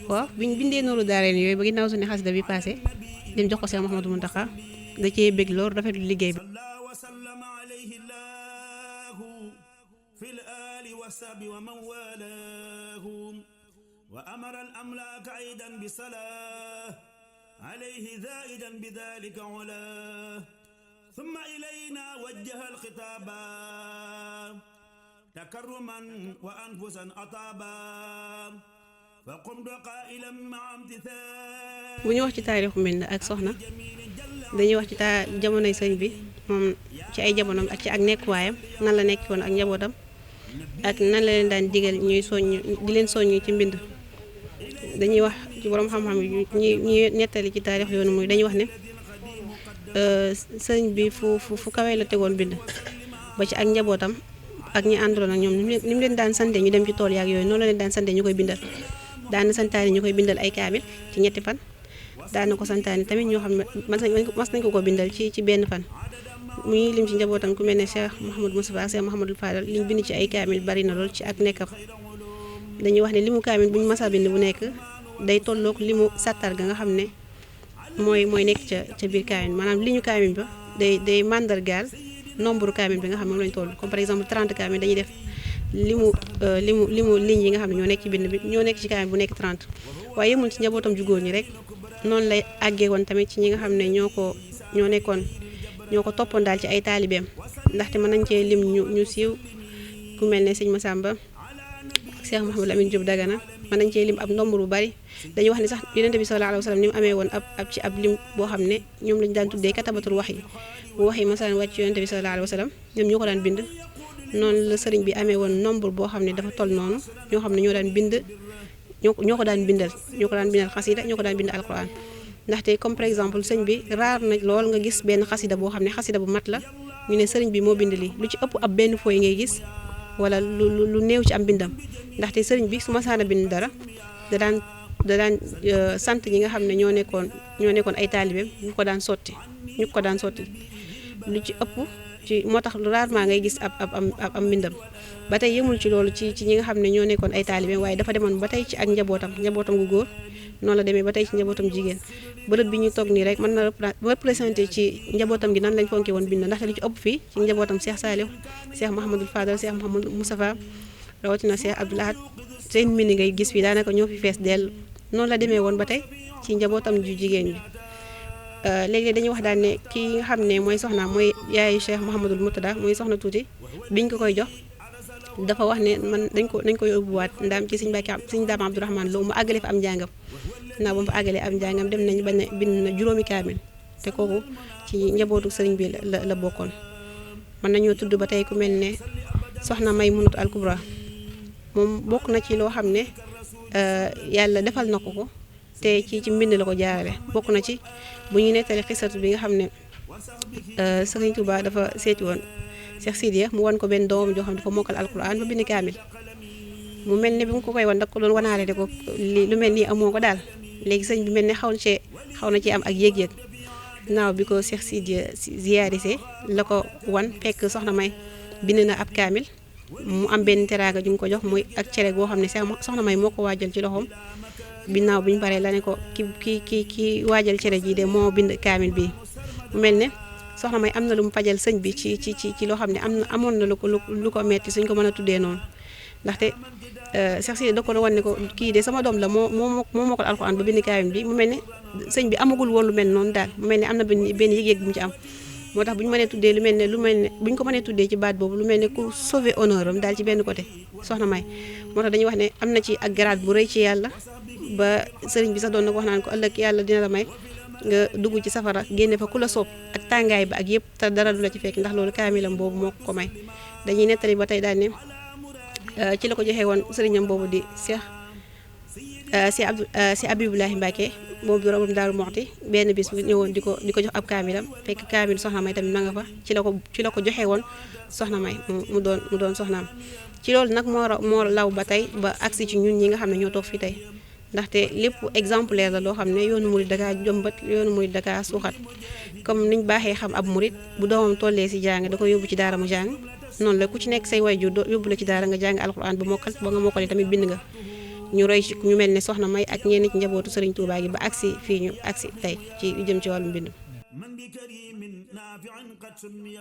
waaw biñ bindee Nuuru Daarayni yooyu ba ginnaaw suñu xasida bi passé dem jox ko Cheikh Mouhamadou Mountakha da cee bég lool rafetlu liggéey bi. وأمر الأملاك أيضا بصلاة عليه زائدا بذلك علاه ثم إلينا وجه الخطاب تكرما وأنفسا أطابا فقمت قائلا مع امتثال. bu ñu wax ci taarixu Mbind ak soxna dañuy wax ci jamonoy sëñ bi moom ci ay jamonoom ak ci ak nekkuwaayam nan la nekk woon ak njabootam ak nan la leen daan digal ñuy soññ di leen soññ ci mbind. dañuy wax ci borom xam-xam ñi nettali ci taarix yoonu muy dañuy wax ne sëñ bi fu kawee la tegoon bind ba ci ak njabootam ak ñi àndaloon ak ñoom ni mu leen daan sante ñu dem ci tool yaak yooyu noonu la leen daan sante ñu koy bindal daan santaane ñu koy bindal ay kaamil ci ñetti fan daan na ko santaane tamit ñoo xam ne mas nañ ko bindal ci benn fan. muy lim ci njabootam ku mel ne Cheikh Mouhamadou Moustapha Cheikh Mouhamadou Fadal liñ bind ci ay kaamil bari na lool ci ak nekkam. dañuy wax ne limu kaamil bu ñu masa bind bu nekk day tolloog limu sàttar ga nga xam ne mooy nekk ca biir kaamil maanaam li ñu kaamil ba day màndargaal nombre kaamil bi nga xam ne moom lañu toll comme par exemple 30 kaamil dañuy def limu ligne yi nga xam ne ñoo nekk ci bind bi ñoo nekk ci kaamil bu nekk 30 waaye yemul ci njabootam ju góor ñi rek noonu lay àggee woon tamit ci ñi nga xam ne ñoo ko toppoon daal ci ay taalibeem ndaxte mën nañ cee lim ñu siiw ku mel ne sëñ Massamba Cheikh Mouhamadou Lamine Diop Dagana mën nañ cee lim ab nombre bu bari dañuy wax ne sax yonent bi sallallahu alayhi wa sallam ni mu amee woon ab lim boo xam ne ñoom lañu daan tuddee katabatul wax yi bu wax yi masaan wàcc yonent bi sallallahu alayhi wa sallam ñoom ñoo ko daan bind noonu la sëriñ bi amee woon nombre boo xam ne dafa toll noonu ñoo xam ne ñoo daan bind ñoo ko daan bindal xasida ñoo ko daan bind alquran ndaxte comme par exemple sëñ bi raar na lool nga gis benn xasida boo xam ne xasida bu mat la ñu ne sëriñ bi moo bind lii lu ci ëpp ab benn fooy ngay gis wala lu néew ci am bindam ndaxte sëriñ bi su ma saana bind dara da daan sant ñi nga xam ne ñoo nekkoon ay taalibeem ñu ko daan sotti lu ci ëpp ci moo tax rarement ngay gis ab mbindam ba tey yemul ci loolu ci ñi nga xam ne ñoo nekkoon ay taalibeem waaye dafa demoon ba tey ci ak njabootam gu góor noonu la demee ba tey ci njabootam jigéen bërëb bi ñu toog nii rek mën na représenté ci njabootam gi nan lañ fonke woon bind ndaxte lu ci ëpp fii ci njabootam Cheikh Saliou Cheikh Mouhamadou Fadal Cheikh Mouhamadou Moustapha rawatina Cheikh Abdoul Ahad seen mbind ngay gis fii daanaka ñoo fi fees dell noonu la demee woon ba tey ci njabootam ju jigéen ñi léegi dañuy wax daal ne kii nga xam ne mooy soxna mooy yaayu Cheikh Mouhamadou Moutada muy soxna tuuti biñ ko koy jox dafa wax ne man dañ ko yóbbuwaat ndaam ci Sëñ Daam Abdourahmane Lo mu àggale fa am njàngam naa ba mu fa àggalee am njàngam dem nañ ba ne bind na juróomi kaamil te kooku ci njabootu sëriñ bi la bokkoon. mën nañoo tudd ba tey ku mel ne soxna Maymunatu al Kubra moom bokk na ci loo xam ne yàlla defal na ko te ci mbind la ko jaarale bokk na ci bu ñuy nettali xisatu bi nga xam ne Sëriñ Tuubaa dafa seeti woon Cheikh Sidiya mu wan ko benn doomam joo xam ne dafa mokkal alquran ba bind kaamil mu mel ne bi mu ko koy wan da ko doon wanaale de ko lu mel nii amoo ko daal léegi sëñ bi mel ne xaw na ci am ak yëg-yëg naaw bi ko Cheikh Sidiya ziyaarisee la ko wan fekk soxna May bind na ab kaamil mu am benn teraanga ju ñu ko jox muy ak cere goo xam ne soxna May moo ko waajal ci loxoom ginnaaw bi ñu paree la ne ko ki waajal cere ji de moo bind kaamil bi mu mel ne soxna May am na lu mu fajal sëñ bi ci loo xam ne amoon na lu ko metti suñ ko mën a tuddee noonu ndaxte Cheikh Sidi da ko wan ne ko kii de sama doom la moo mokkal alxuraan ba bind kaamil bi mu mel ne sëñ bi amagul woon lu mel noonu daal mu mel ne am na benn yëg-yëg bu mu ci am moo tax bu ñu mënee tuddee bu ñu ko mënee tuddee ci baat boobu lu mel ne ku sauver honneur am daal ci benn côté soxna May moo tax dañuy wax ne am na ci ak grade bu rëy ci yàlla ba sëriñ bi sax doon na ko wax naan ko ëllëg yàlla dina la may nga dugg ci safara génne fa ku la soob ak tàngaay ba ak yëpp te dara du la ci fekk ndax loolu kaamilam boobu moo ko may dañuy nettali ba tey daal ne ci la ko joxee woon sëriñam boobu di si Abibulahi Mbacke boobu du rabam Daaru Moxti benn bis bu ñëwoon di ko jox ab kaamilam fekk kaamil soxna May tamit ma nga fa ci la ko joxee woon soxna May mu doon soxnaam ci loolu nag moo law ba tey ba agsi ci ñun ñi nga xam ne ñoo toog fii tey ndaxte lépp exemplaire la loo xam ne yoonu murid dakaa jombat yoonu murid dakaa suuxat comme niñ baaxee xam ab murid bu doomam tollee si jàng da ko yóbbu ci daara mu jàng noonu la ku ci nekk say waajur yóbbu la ci daara nga jàng alxuraan ba nga mokkale tamit bind nga ñu roy ci ñu mel ne soxna May ak ñenn ci njabootu Serigne Touba gi ba agsi fii ñu agsi tey ci jëm ci wàllu mbind. من بكريم نافع قد سمي